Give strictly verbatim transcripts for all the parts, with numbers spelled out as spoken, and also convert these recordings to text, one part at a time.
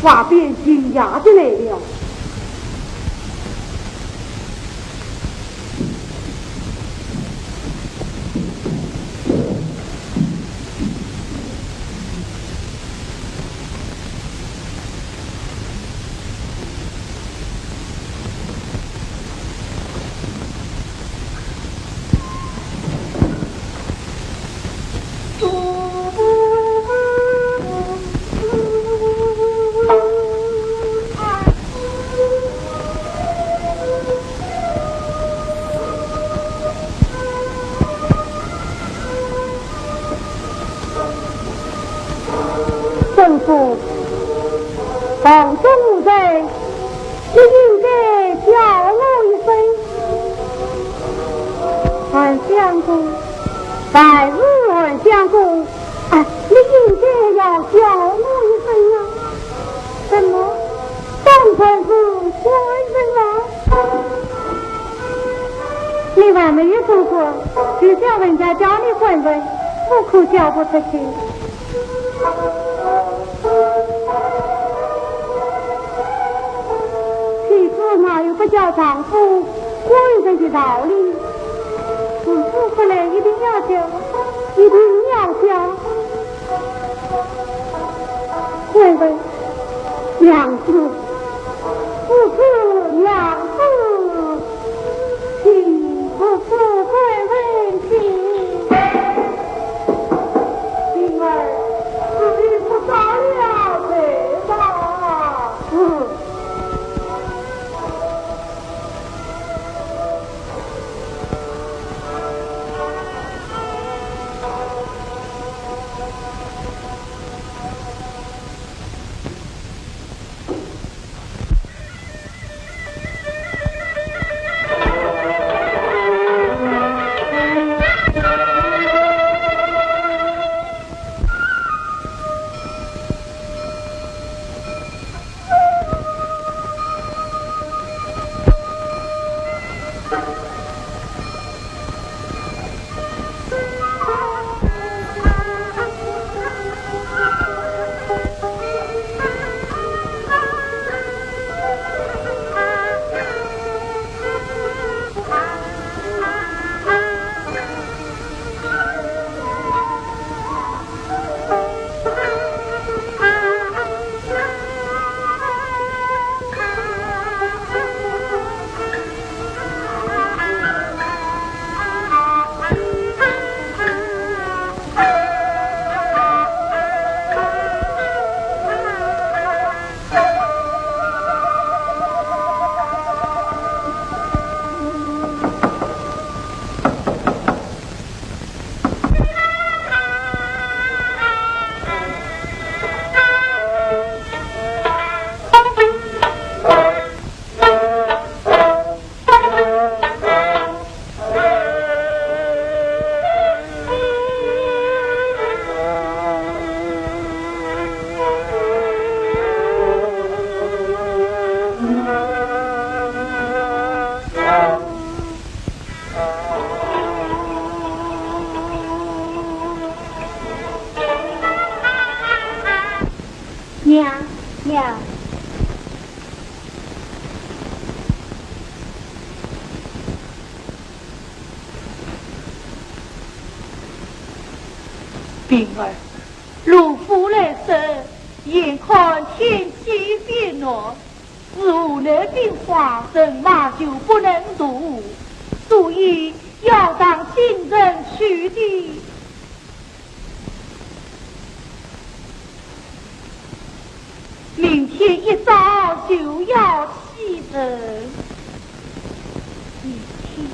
话便轻呀的来了。 吩咐，房中无人，你应该叫我一声。还相公，还是还相公，哎，你应该要叫我一声啊。怎么？ 当然是官人了。你还没有做官，就叫人家叫你官人，不可叫不出去。妻子哪有不叫丈夫官人的道理？我说出来一定要叫，一定要叫。 官人，娘子，不是娘子，请不是官人请。灵儿，是你不早了，对吧？嗯。 娘，娘。平儿，陆府来迟，眼看天气变暖， 是河南兵荒，人马就不能渡，所以要让新人去的。明天一早就要启程。明天。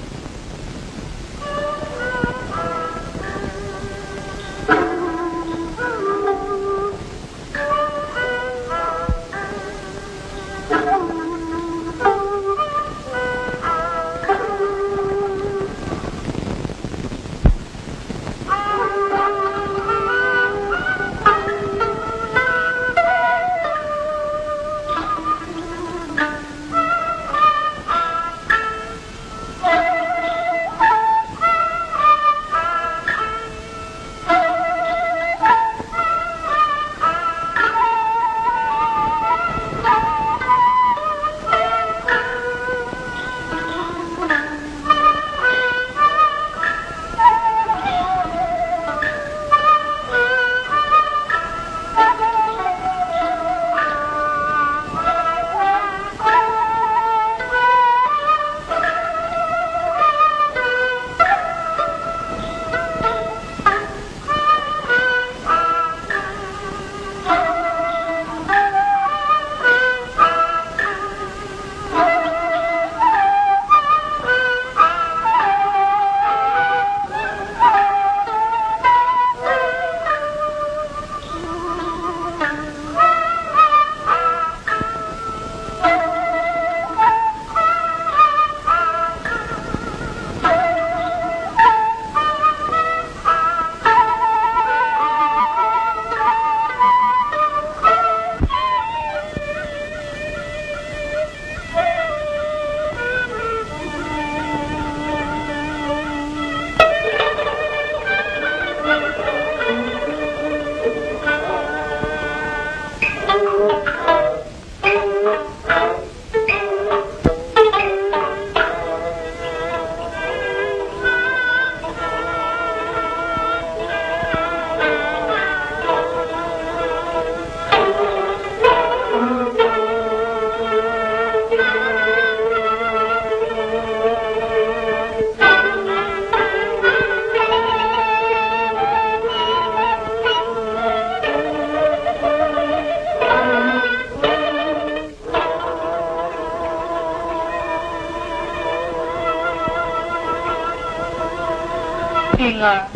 冰儿，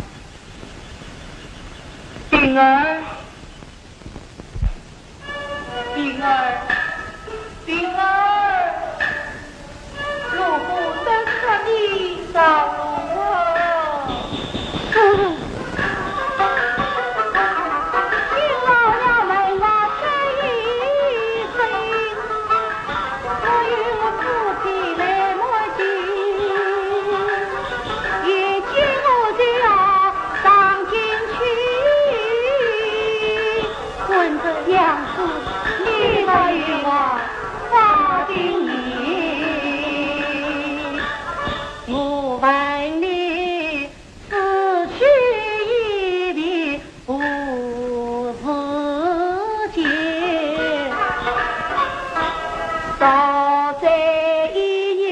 冰儿，冰儿，冰儿，路过灯塔里找路啊！ 我问你，此去一别何时节？早在一年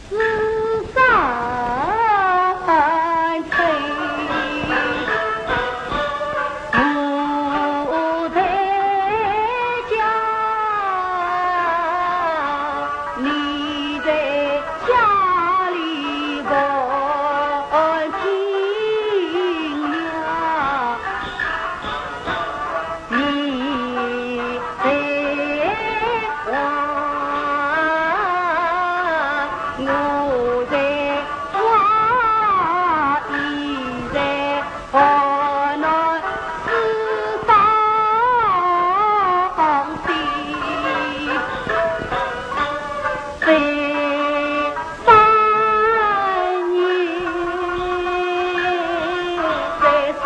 十三春，我在家，你在 家里问清了，你在外，我在家，你在 河南四方地，在三年，在三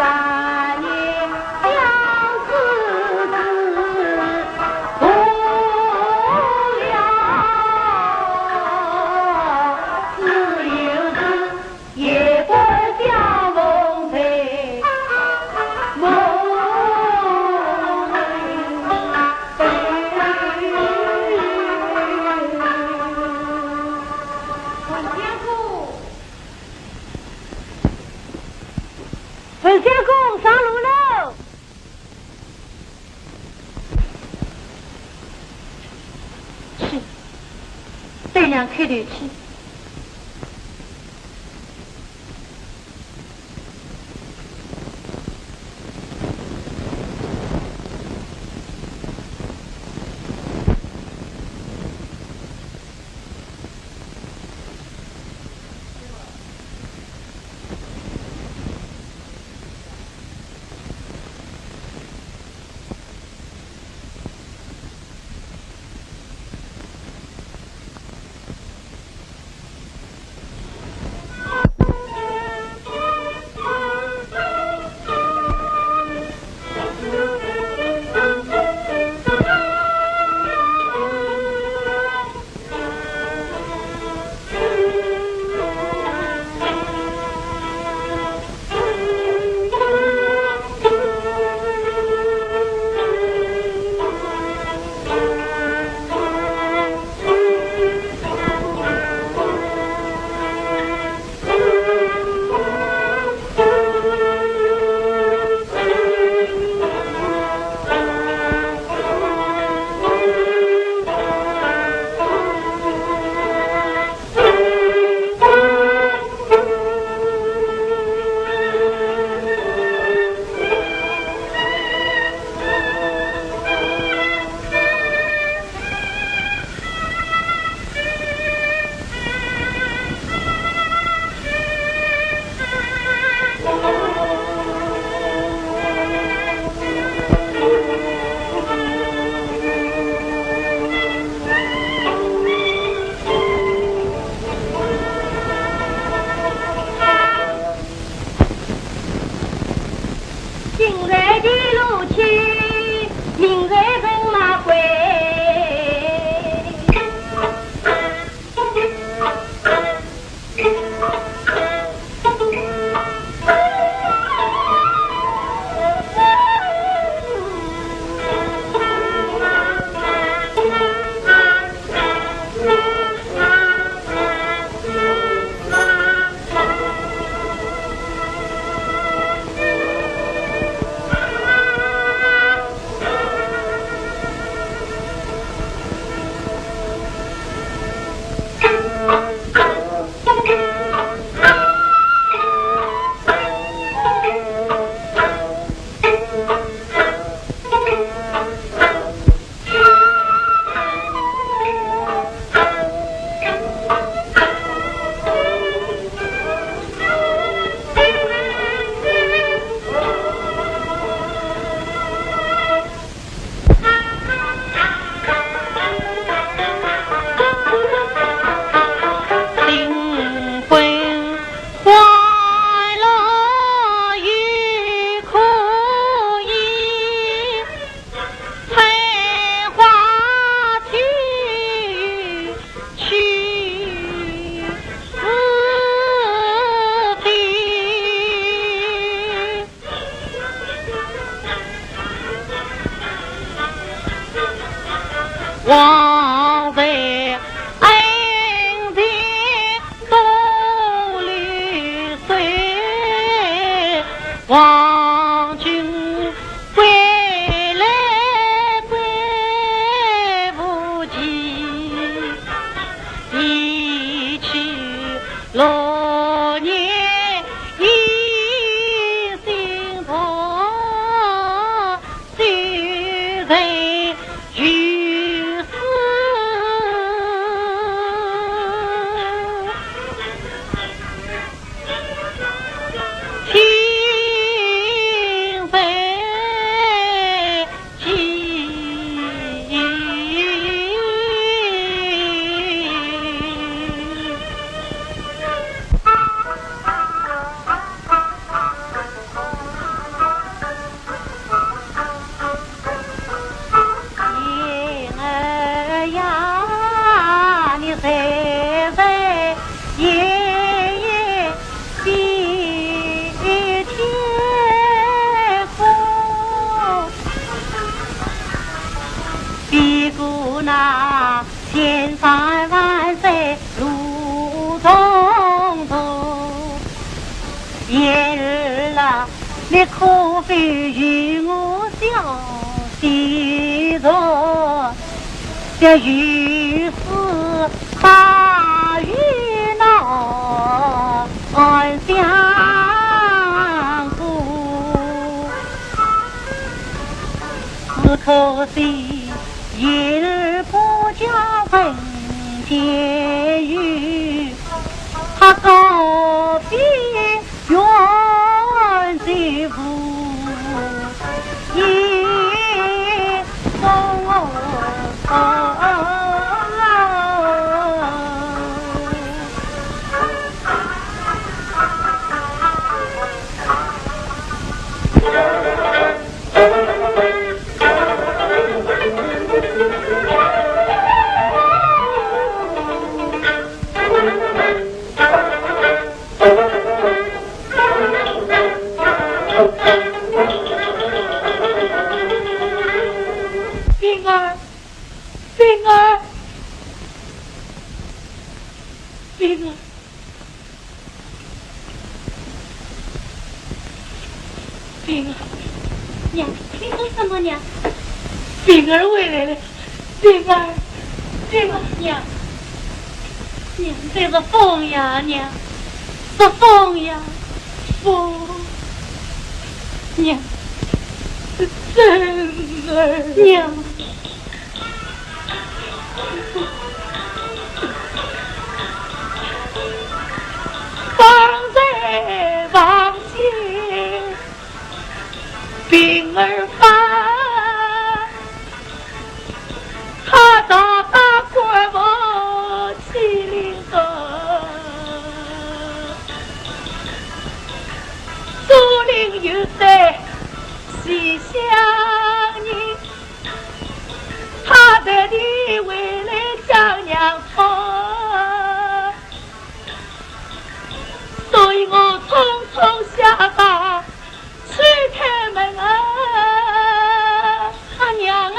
年相思之后了，只有是 夜半相逢在梦里。文相公，文相公，上路喽！ 去，对娘磕头去。 今日的路去，明日人马归。王妃恩情多如水，王君归来归不及，一去六年已心痛。 虽然如此，心在记。 儿呀，你岁岁也也比天高，比过那千山万水路匆匆。 言儿啊，你可否与我小婿坐？这有事把与难相顾。只可惜言儿不嫁人间有， 他告别远走无影踪。冰儿，冰儿，冰儿。 冰儿，娘，你说什么，娘？冰儿回来了，冰儿，冰儿。娘，娘，这是风呀，娘，是风呀，风。娘，是真儿。娘。 方才望见冰儿发，他大大官服麒麟装，竹林又在西厢人。 他特地回来讲娘痛，所以我匆匆下马去开门啊，啊娘啊！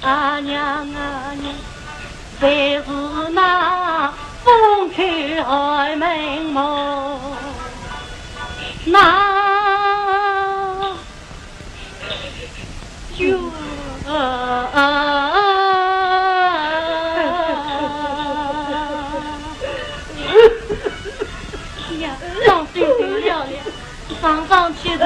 啊娘啊娘，还是那风吹寒门梦，那有啊。呀，伤心透了了。 上上去吧。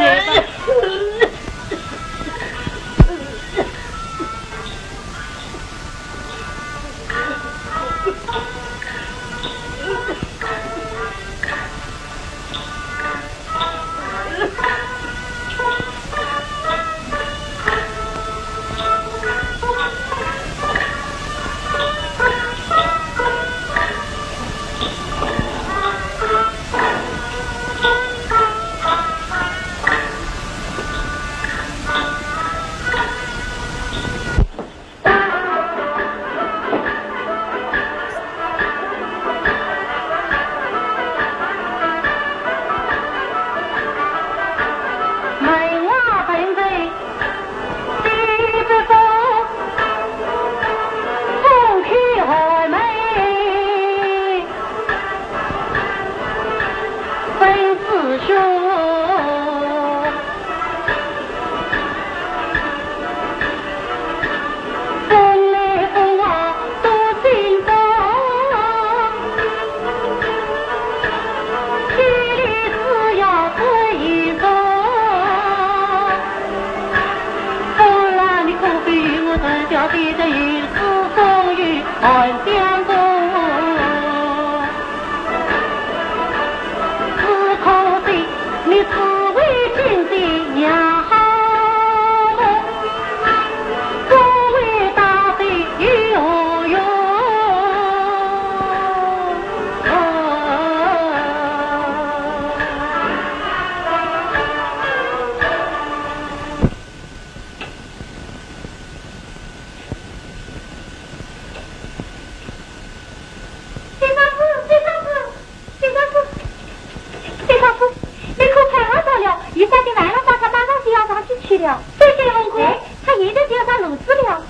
暗香公，只可惜你只为今日也好，不为大地有用。 薛相公，薛相公，薛相公，薛相公，你可快要到了，雨下得来了，大家马上就要上去去了。对，对，红姑。哎，他现在就要上路子了。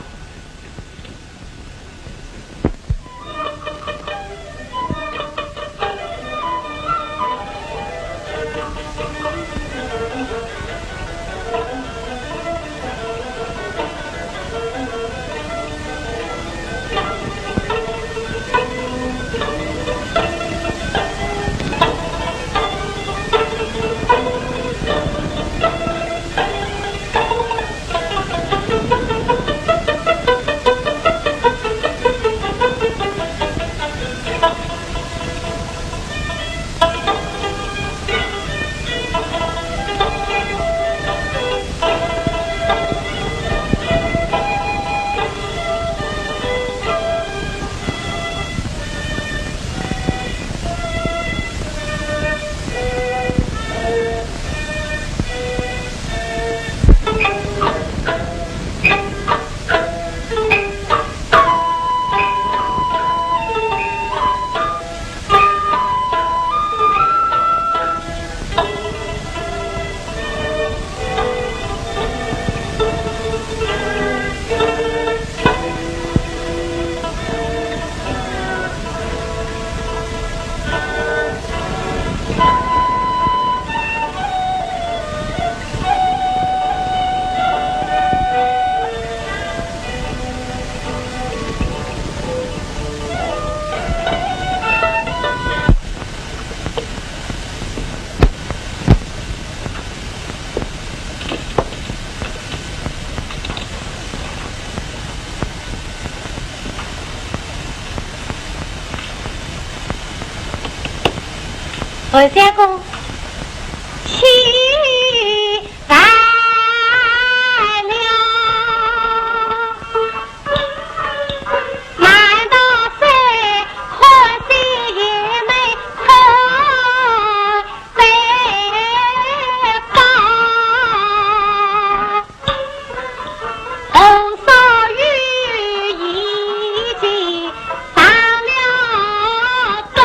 侯相公，起来了。难道是可惜也没空再报？ 红烧鱼已经上了桌。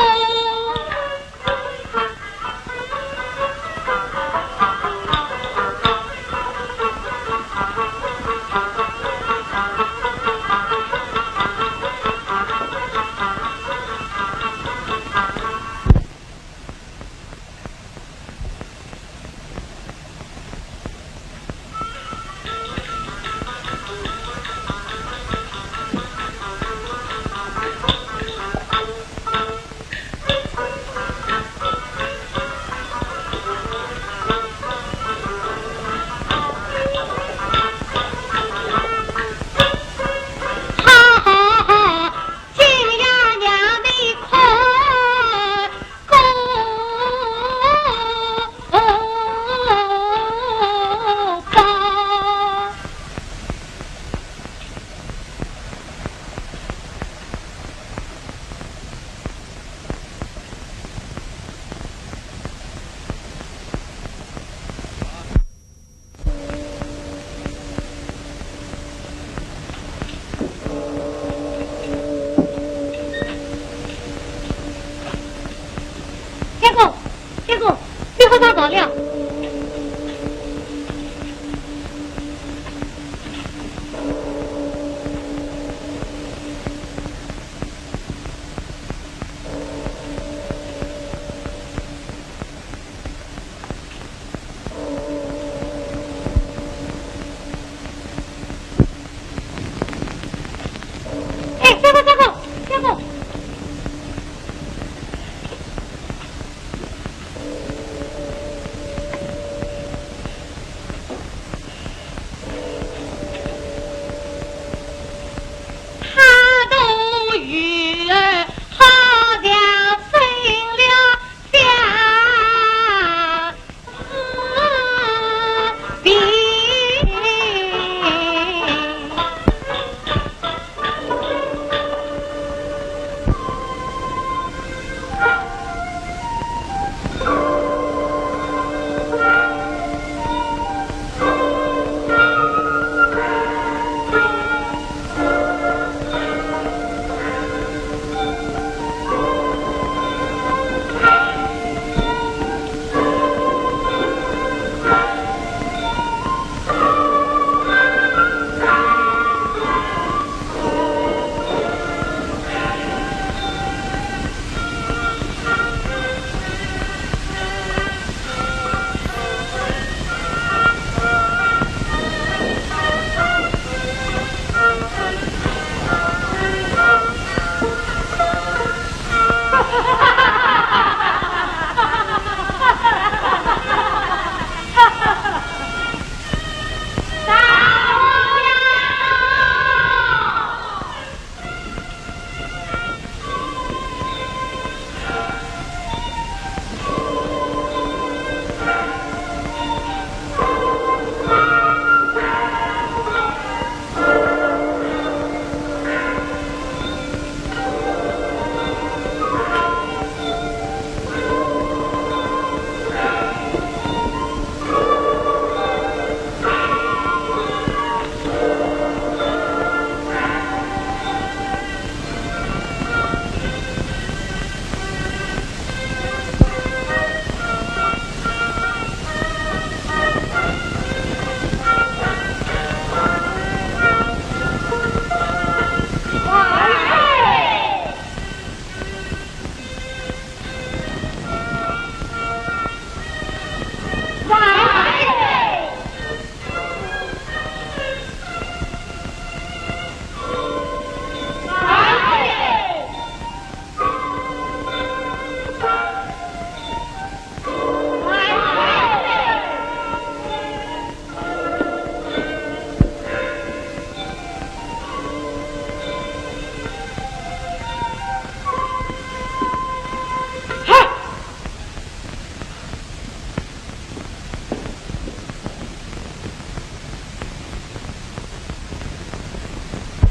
相公，相公，你好找到了。 哎，相公，相公，相公。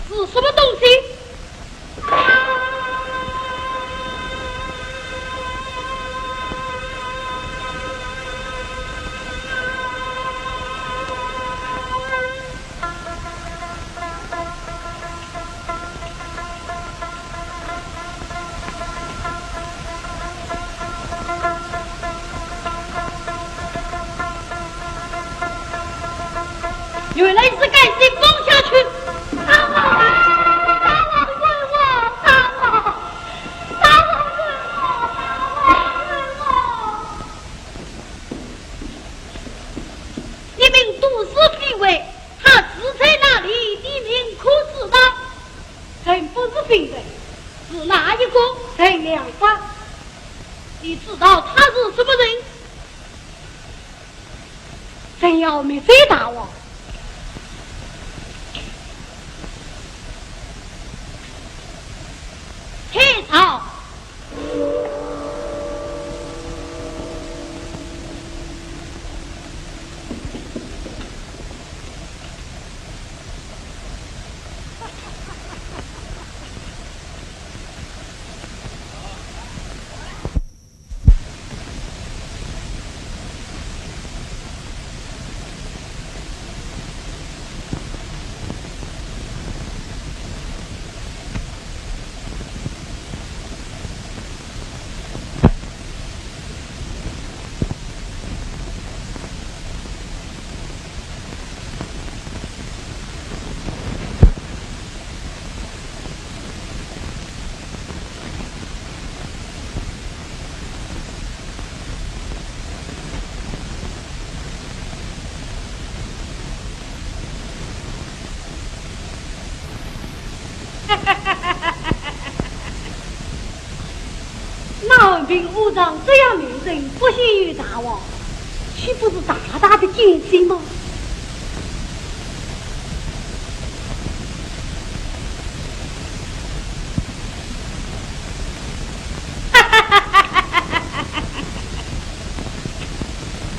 是什么东西？ 原来是该信封下去。大王，大王，大王，大王，大王，大王，大王。你们都是飞贼，他住在哪里？你们可知道？ 臣不是飞贼，是那一个？臣两番。你知道他是什么人？臣要密奏大王。退朝。 那安平和尚这样迷人，不显于大王，岂不是大大的惊喜吗？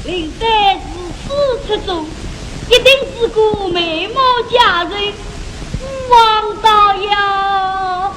林黛如此出众，一定是个美貌佳人，勿枉道呀。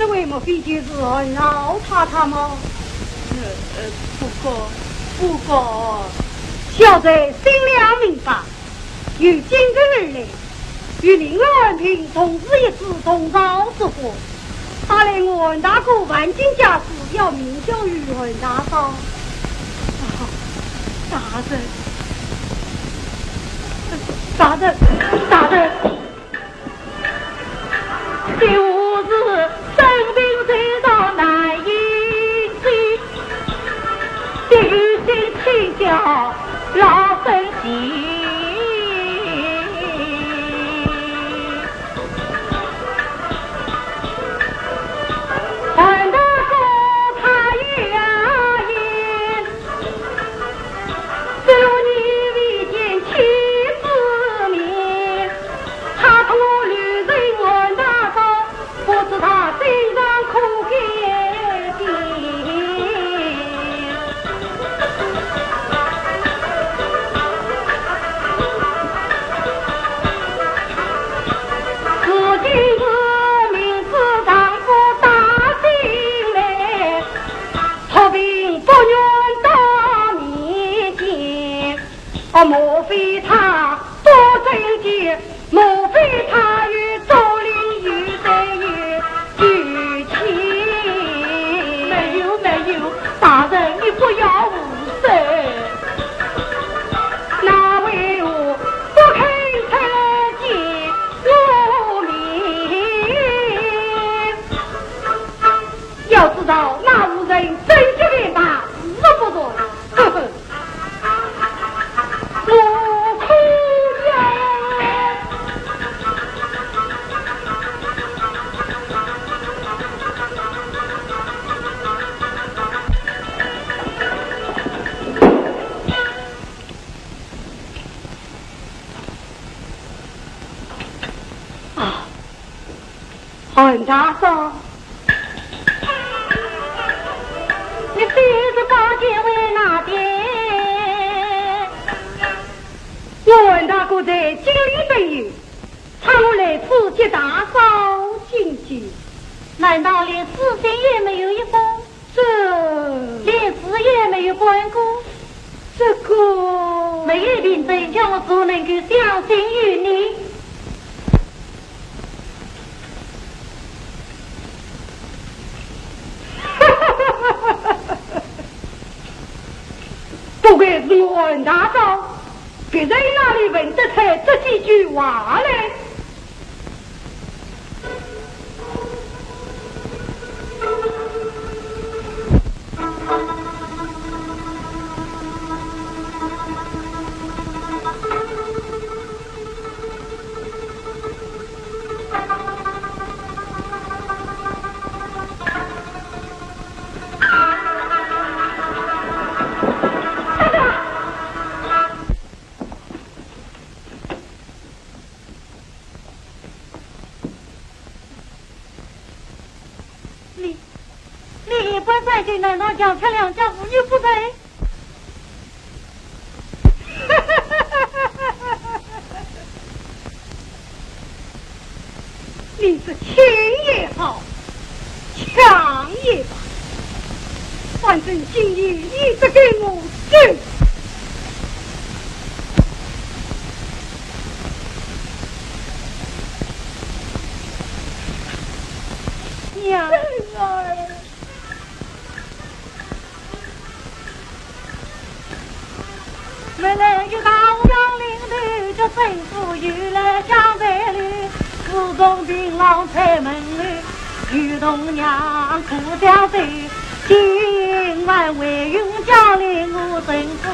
这位莫非就是韩老太太吗？呃，呃，不过，不过，小侄心里明白，由今日而来，与另外韩嫔同住一室，同朝作画，打来我韩大哥万金家书，要明交与韩大嫂。啊，大人，大人，大人。 就是生病在床难行走，的有心请教老身情。韩大哥他也言， 只有你未见妻子面，他托我留人问他说，不知他身上可改变。如今是明知丈夫打进来， 托病不愿到面前，哦，莫非他不贞洁？莫非他与周林有染有冤情？没有，没有，大人，你不要胡说。那为何不肯出见我面？ 要知道那妇人贞洁廉洁，死而不染。呵呵，我哭呀！啊，韩大嫂。 你非是宝剑为哪点？我韩大哥在京里等你，差我来此接大嫂进京。难道连书信也没有一封？这，连字也没有观过？这个，没有凭证，叫我怎能够相信于你？ 不愧是我韩大嫂，别人哪里问得出这几句话来？ 你，你一本正经，难道讲出良家妇女不成？你是亲也好，强也罢，反正今夜你得给我走。娘。 没来由大武将领头，这政府又来相陪哩。自从病郎在门里，与童娘苦相守，今晚为兄将令我吩咐，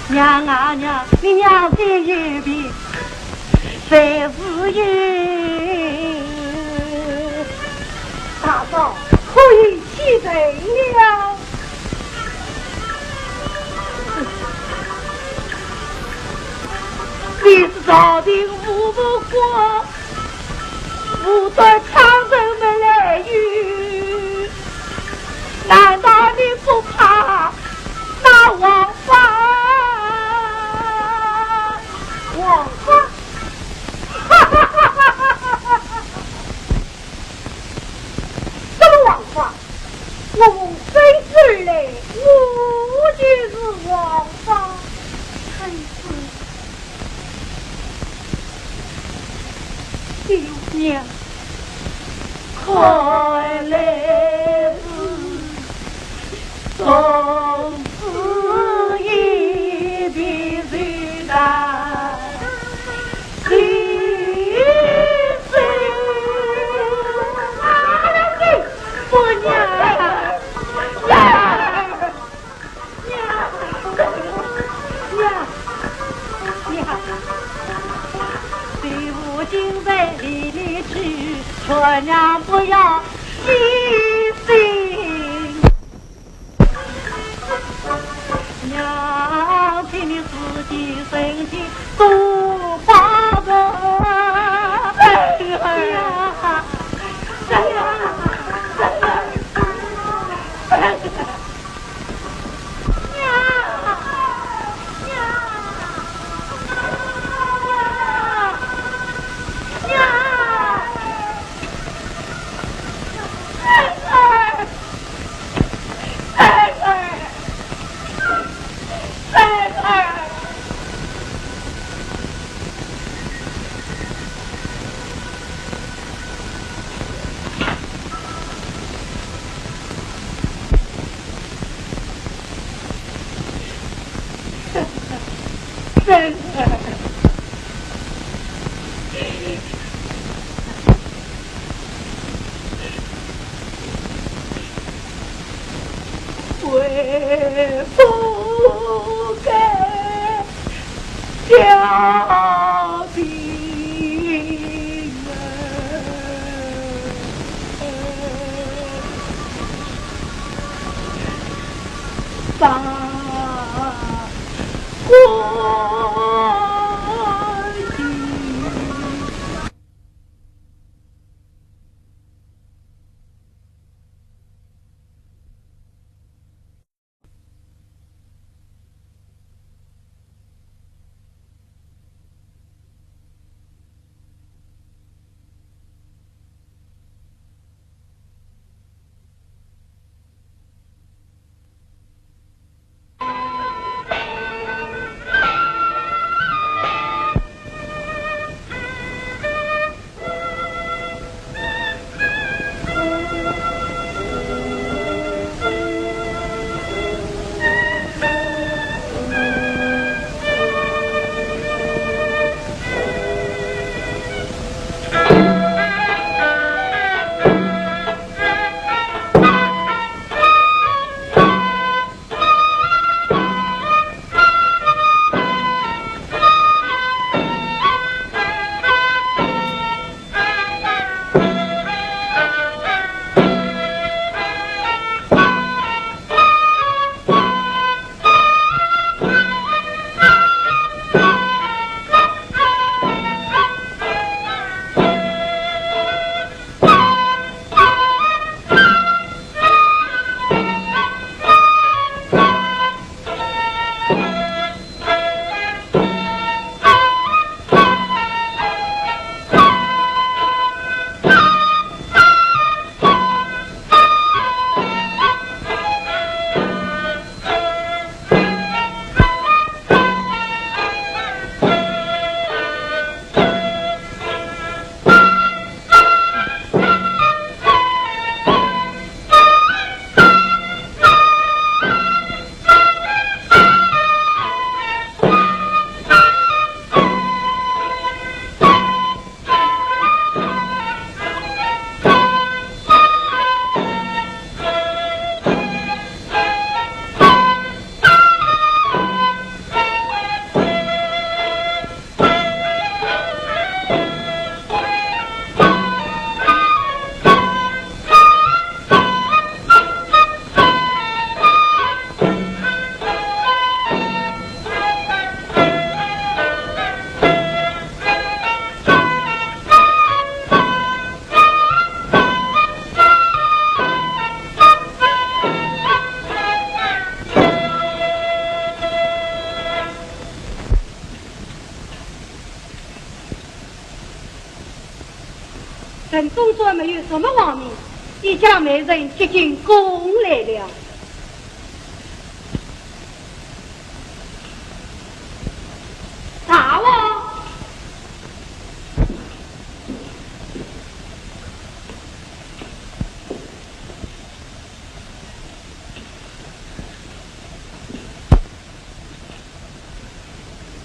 娘啊娘，你娘心有病， 谁是有？大嫂，可以启程了。你是朝廷五府官，无端闯入门来哟，难道你不怕那王法？王法？ 这个我飞出来，我就是王法太子。哎呦，娘！看来是从此一别，就到 人中转没有什么王命，一家媒人接进宫来了。大王，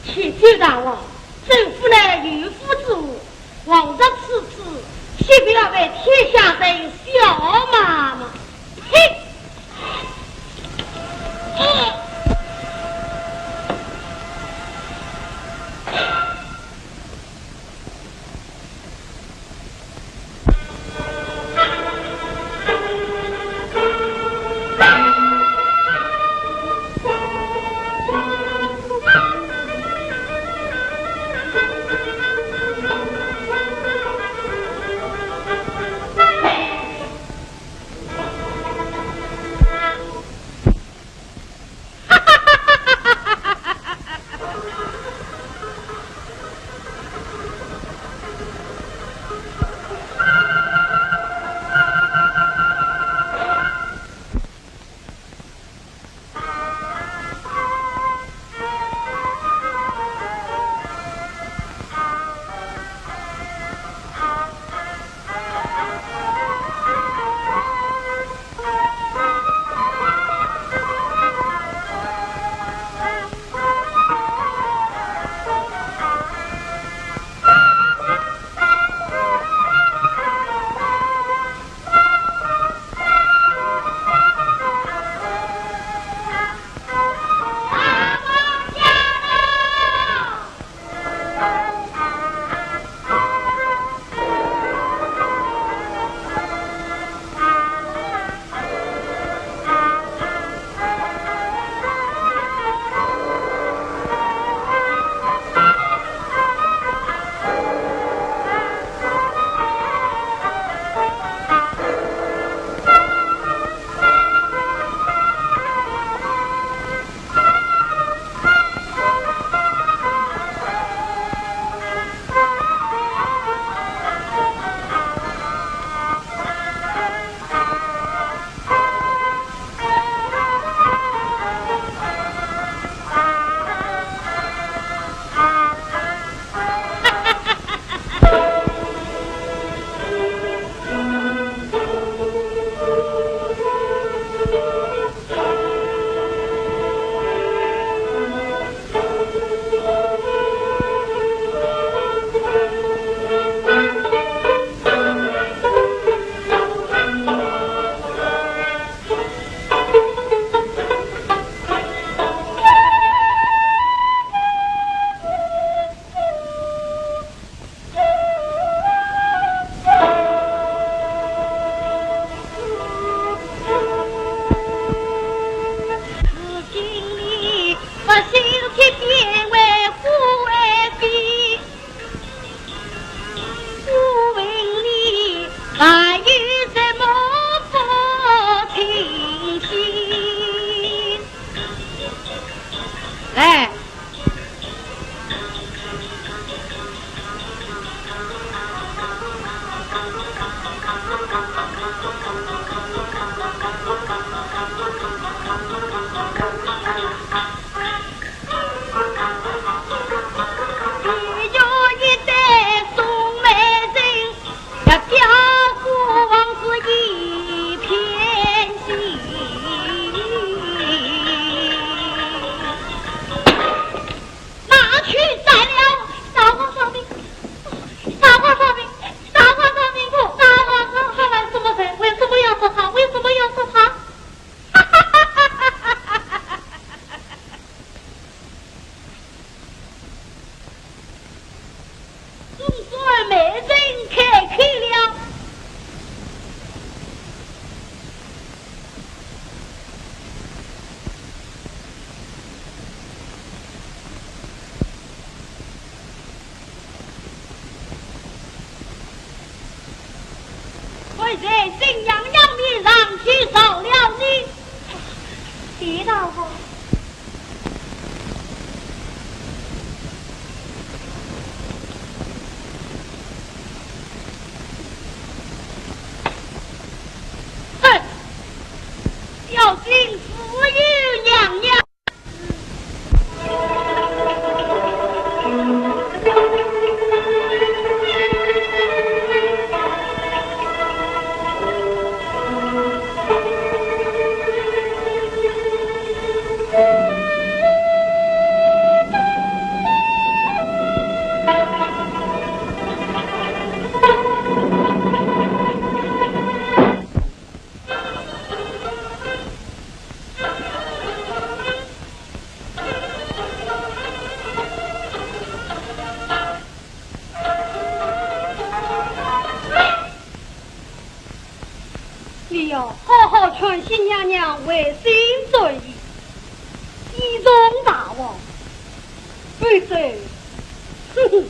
启奏大王，周府乃有夫之妇， 王爷此次岂不要为天下人笑骂吗？嘿！来。拿去斩了！大王饶命！大王饶命！大王饶命！大王饶命！他来什么人？为什么要杀他？为什么要杀他？ 总算媒人开口了。快在景阳娘面上去饶了你。李大王。好好劝新娘娘回心转意，以重大王。闭嘴！哼哼。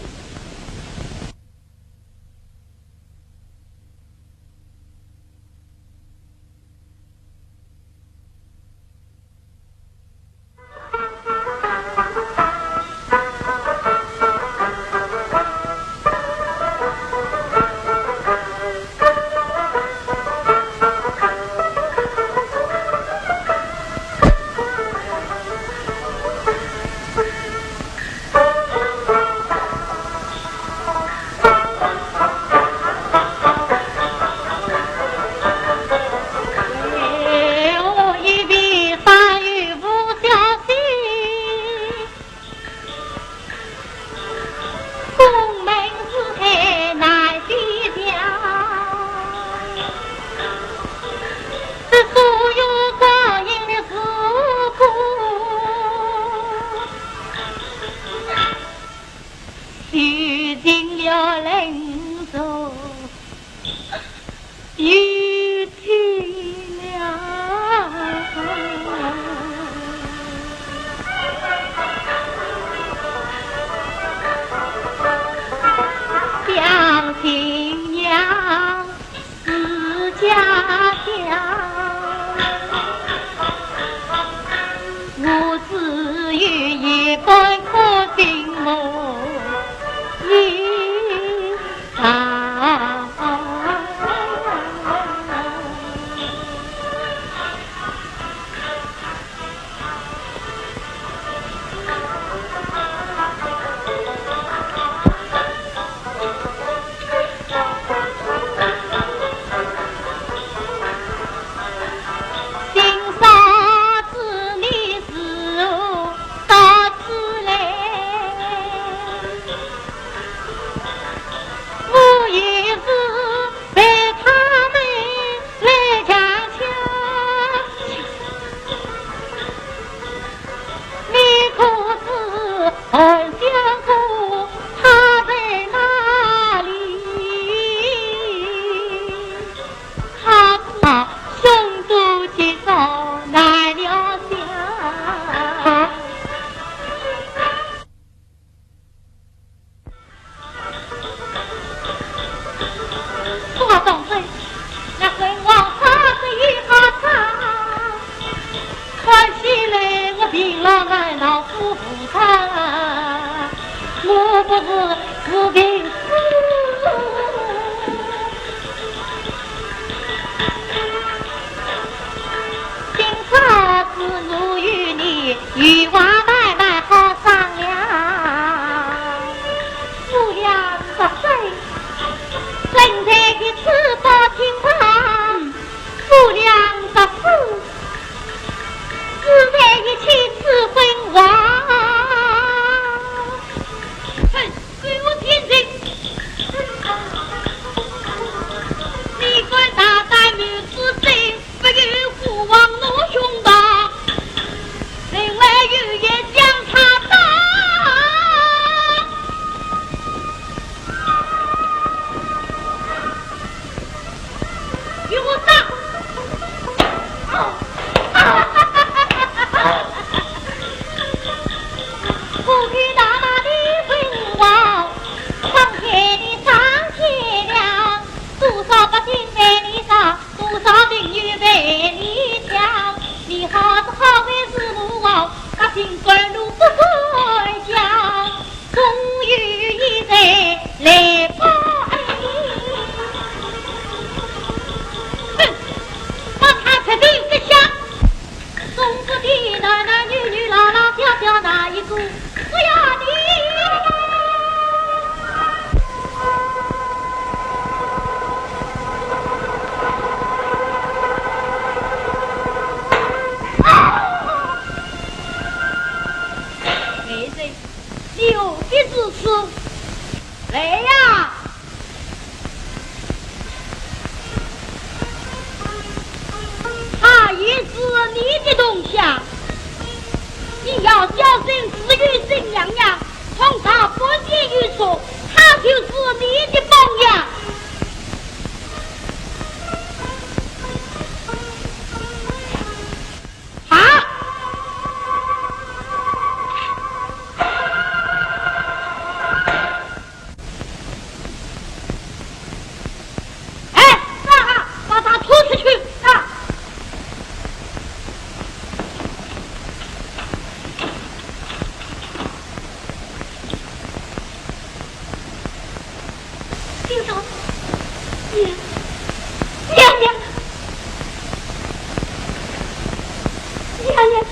娘娘救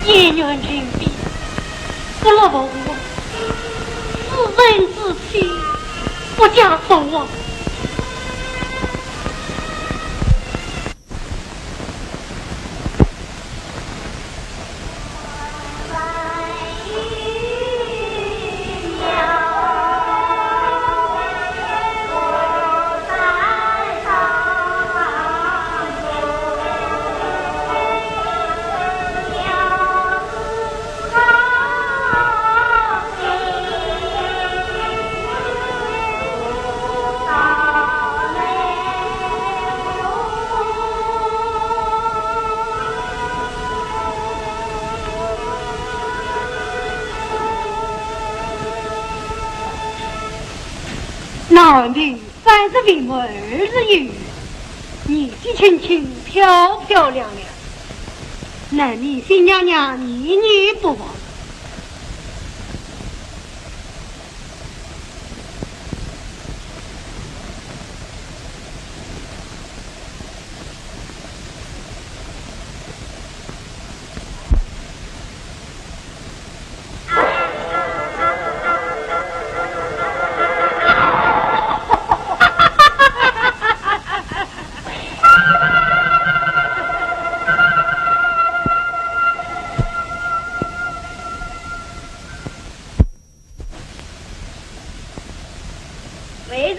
命！ 燕远秦边，不落浮华，自刎之妻，不嫁宋王。 那儿女三十名，二十有，年纪轻轻，漂漂亮亮，难免新娘娘念念不忘。 夫人，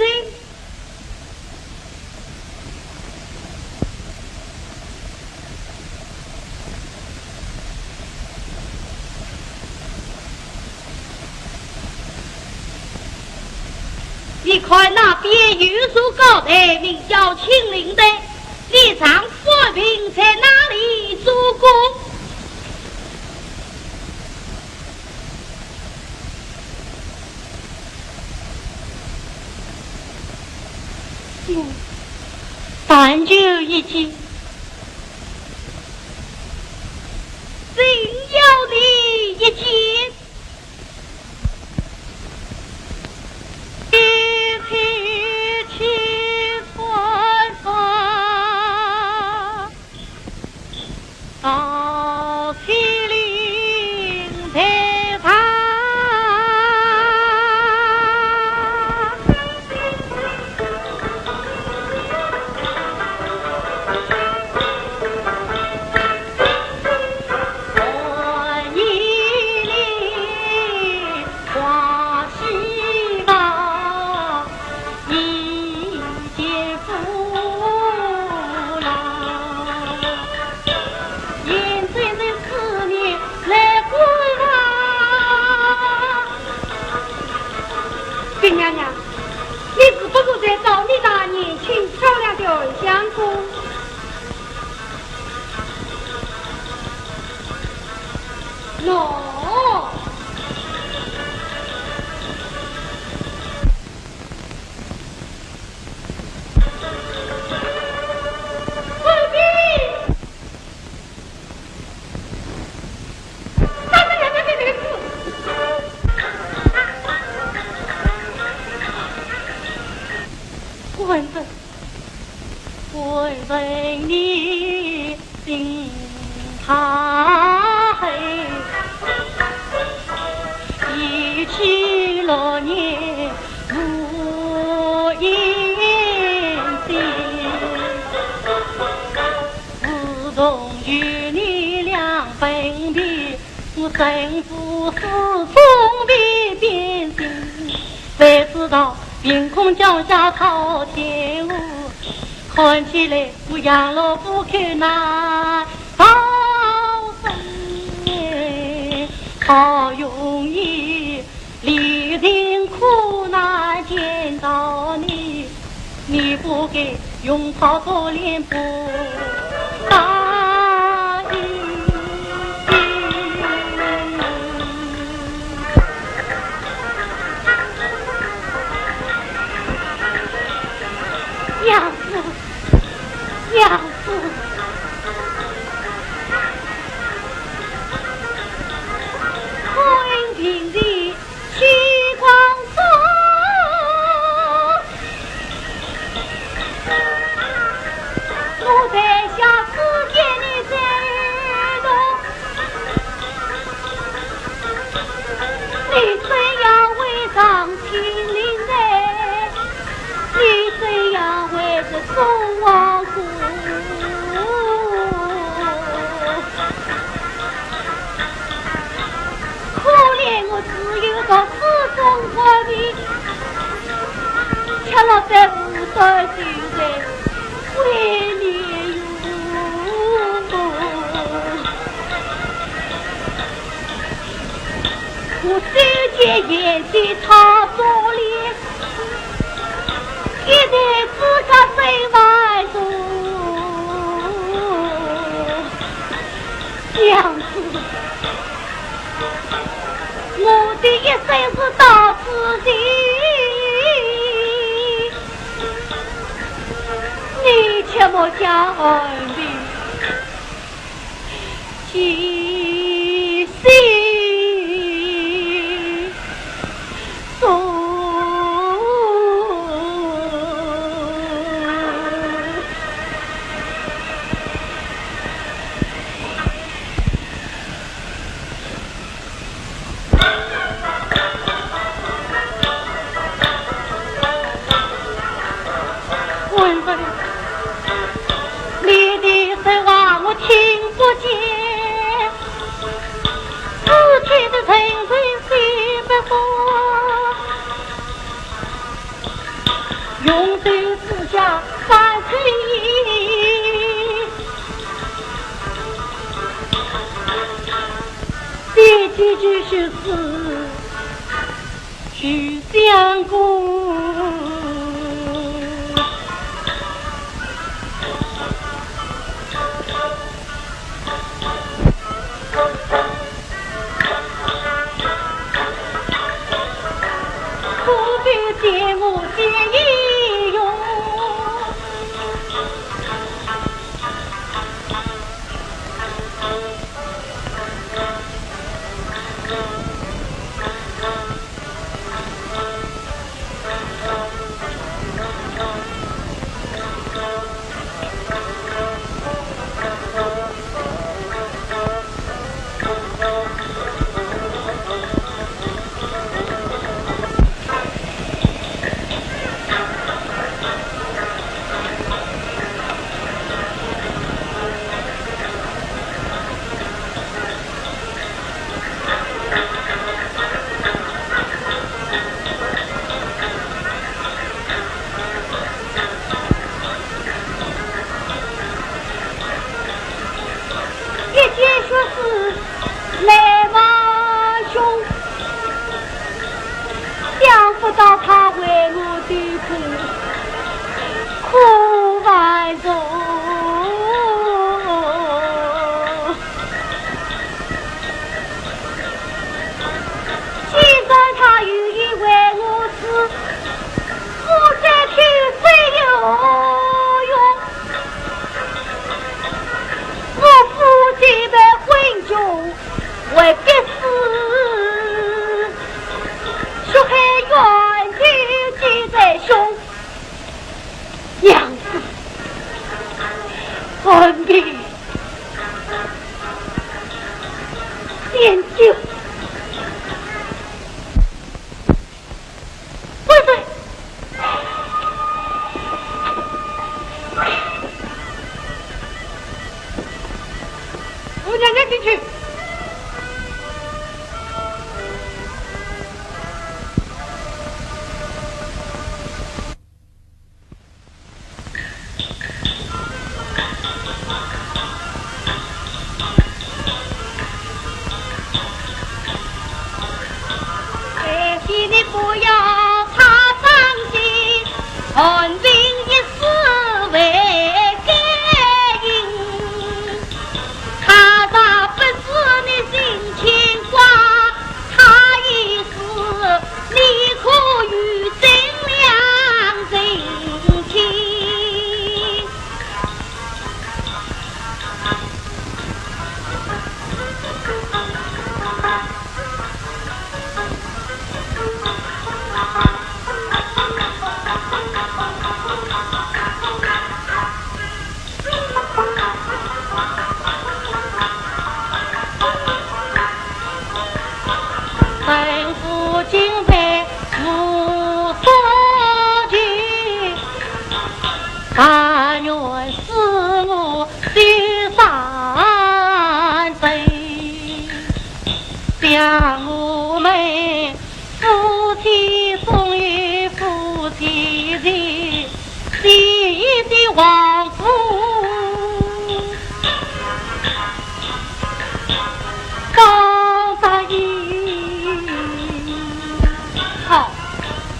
你看那边有座高台，名叫清灵台，你丈夫安平在那里做官？ 嗯，但求一见，真要你一见。一起去穿房。 到西陵台上。新娘娘，你是不是在找你那年轻漂亮的二相公？ 喏。官人，官人你 心太黑，一起落叶无影迹。自从与你两分别，我身不似寸，皮变形。谁知道凭空降下朝天下，看起来 我杨老夫去难逃生，好容易历尽苦难见到你，你不给用草做脸不答应。杨夫 杨夫。我台下只见你在动，你怎样会上青云台？你怎样会是送王姑？可怜我只有到此中昏迷，却落在武当之中。 为你哟，我手间严丝套着哩，一对指甲真繁重。娘子，我的一生是到此地。 你切莫将恩仇记心中。 官人，你的说话我听不见，只听得人人心不服，用得之下三千言。 第几句是许相公。可比借我借一用。 一见血水泪满胸，想不到他为我的苦，苦万重。既然他有意为我死， 我再去谁有用？我夫妻的婚约为必死，血海冤仇记在胸。娘子，恩平，念旧。 官人，扶娘娘进去。 哎，请你不要太伤心，恩平一死为该因。他若不死你心牵挂，他一死你可有心两人情？但愿使我得善终，将我们夫妻送与夫妻前，谢谢王夫高大爷。好，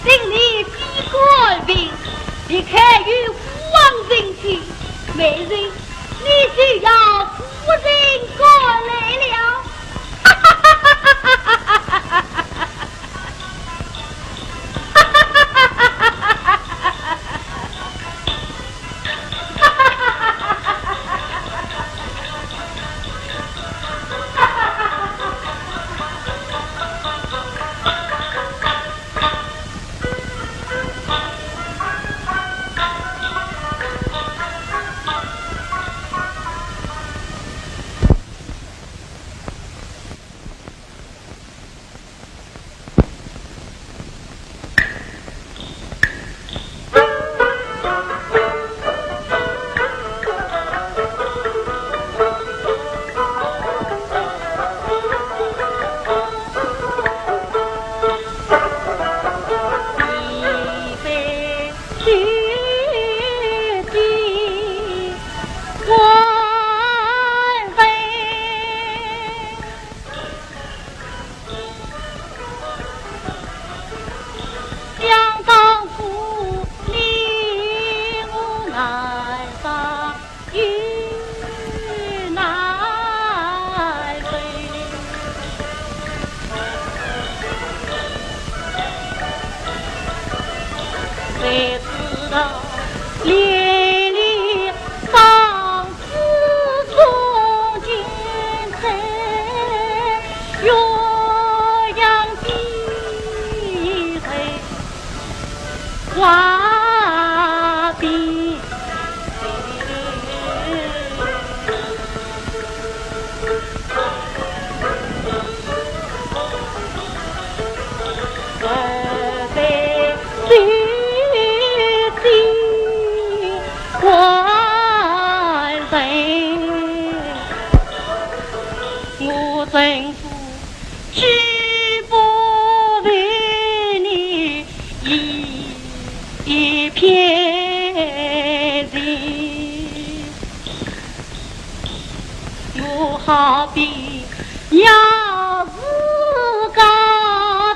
请你 官兵，你看有父王人去，美人，你就要夫人过来了。想当初你我难上有难分，谁知道连理上 自从今日岳阳地头，我必我真是举步维艰，一片情。 我好比鸟儿高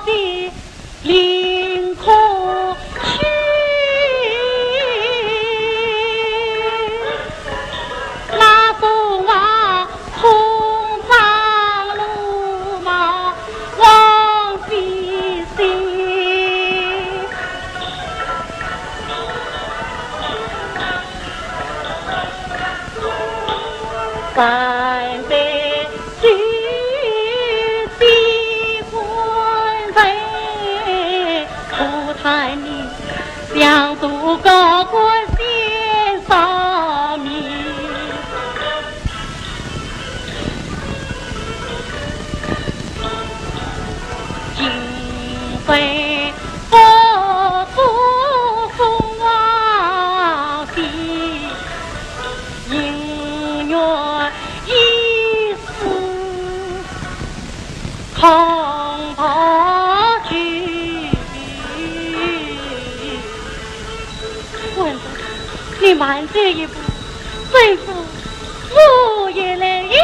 飞，凌空去，那风啊，空张路嘛，望飞行。 三杯酒，喜欢醉，不谈你想做高官先上面。 今非不做凤凰飞，宁愿一死空庖酒。混账，你慢走一步，吩咐 我也来也。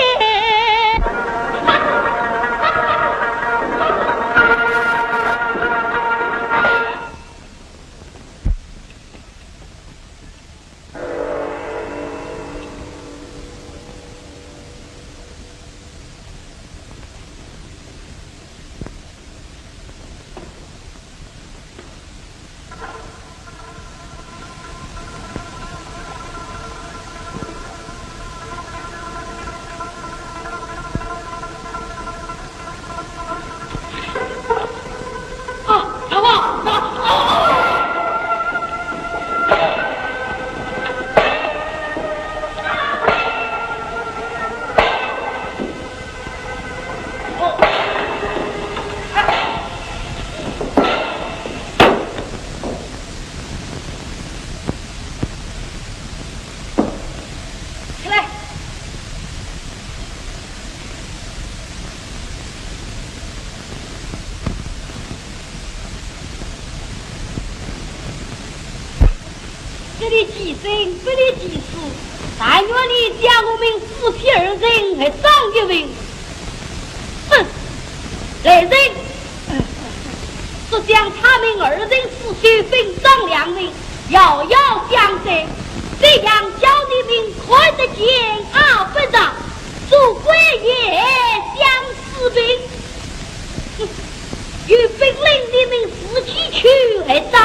你几生，不离几世，但愿你将我们夫妻二人还葬一文。哼，来人！速将他们二人尸首分葬两文，摇摇相对，这样叫你们看得见啊不着，做官也相思病。哼，有本领你们自己去还早。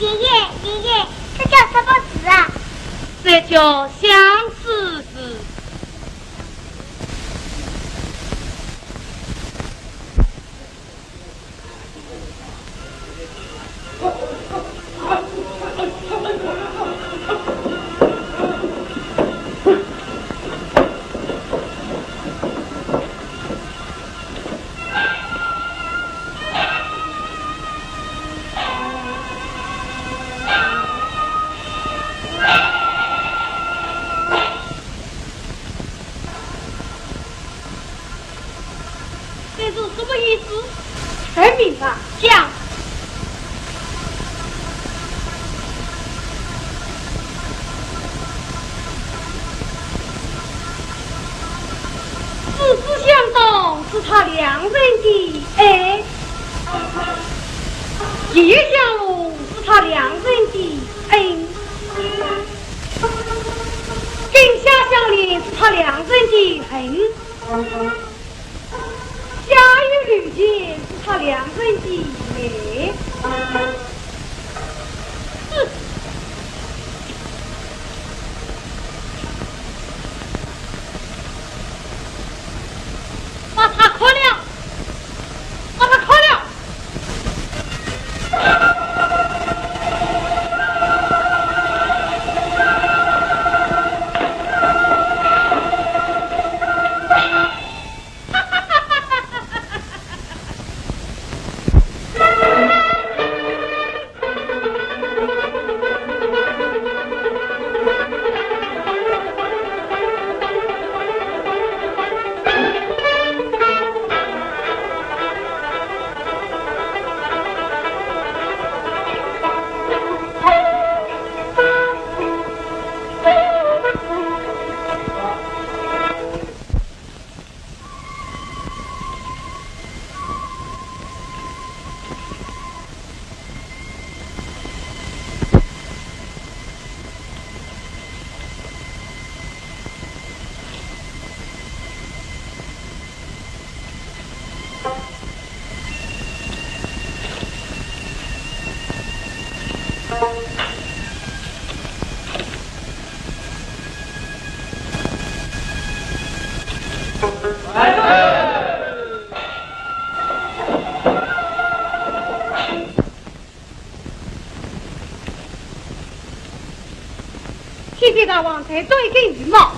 爷爷，爷爷，这叫什么字啊？这叫相思么意思？人民啊，讲。子子相当是他良人的爱，夜夜相拥是他良人的恩，今宵相恋是他良人的恨。 家有流年是他良人的泪。哼！把他砍了！把他砍了！ 启禀大王，臣奏一根羽毛。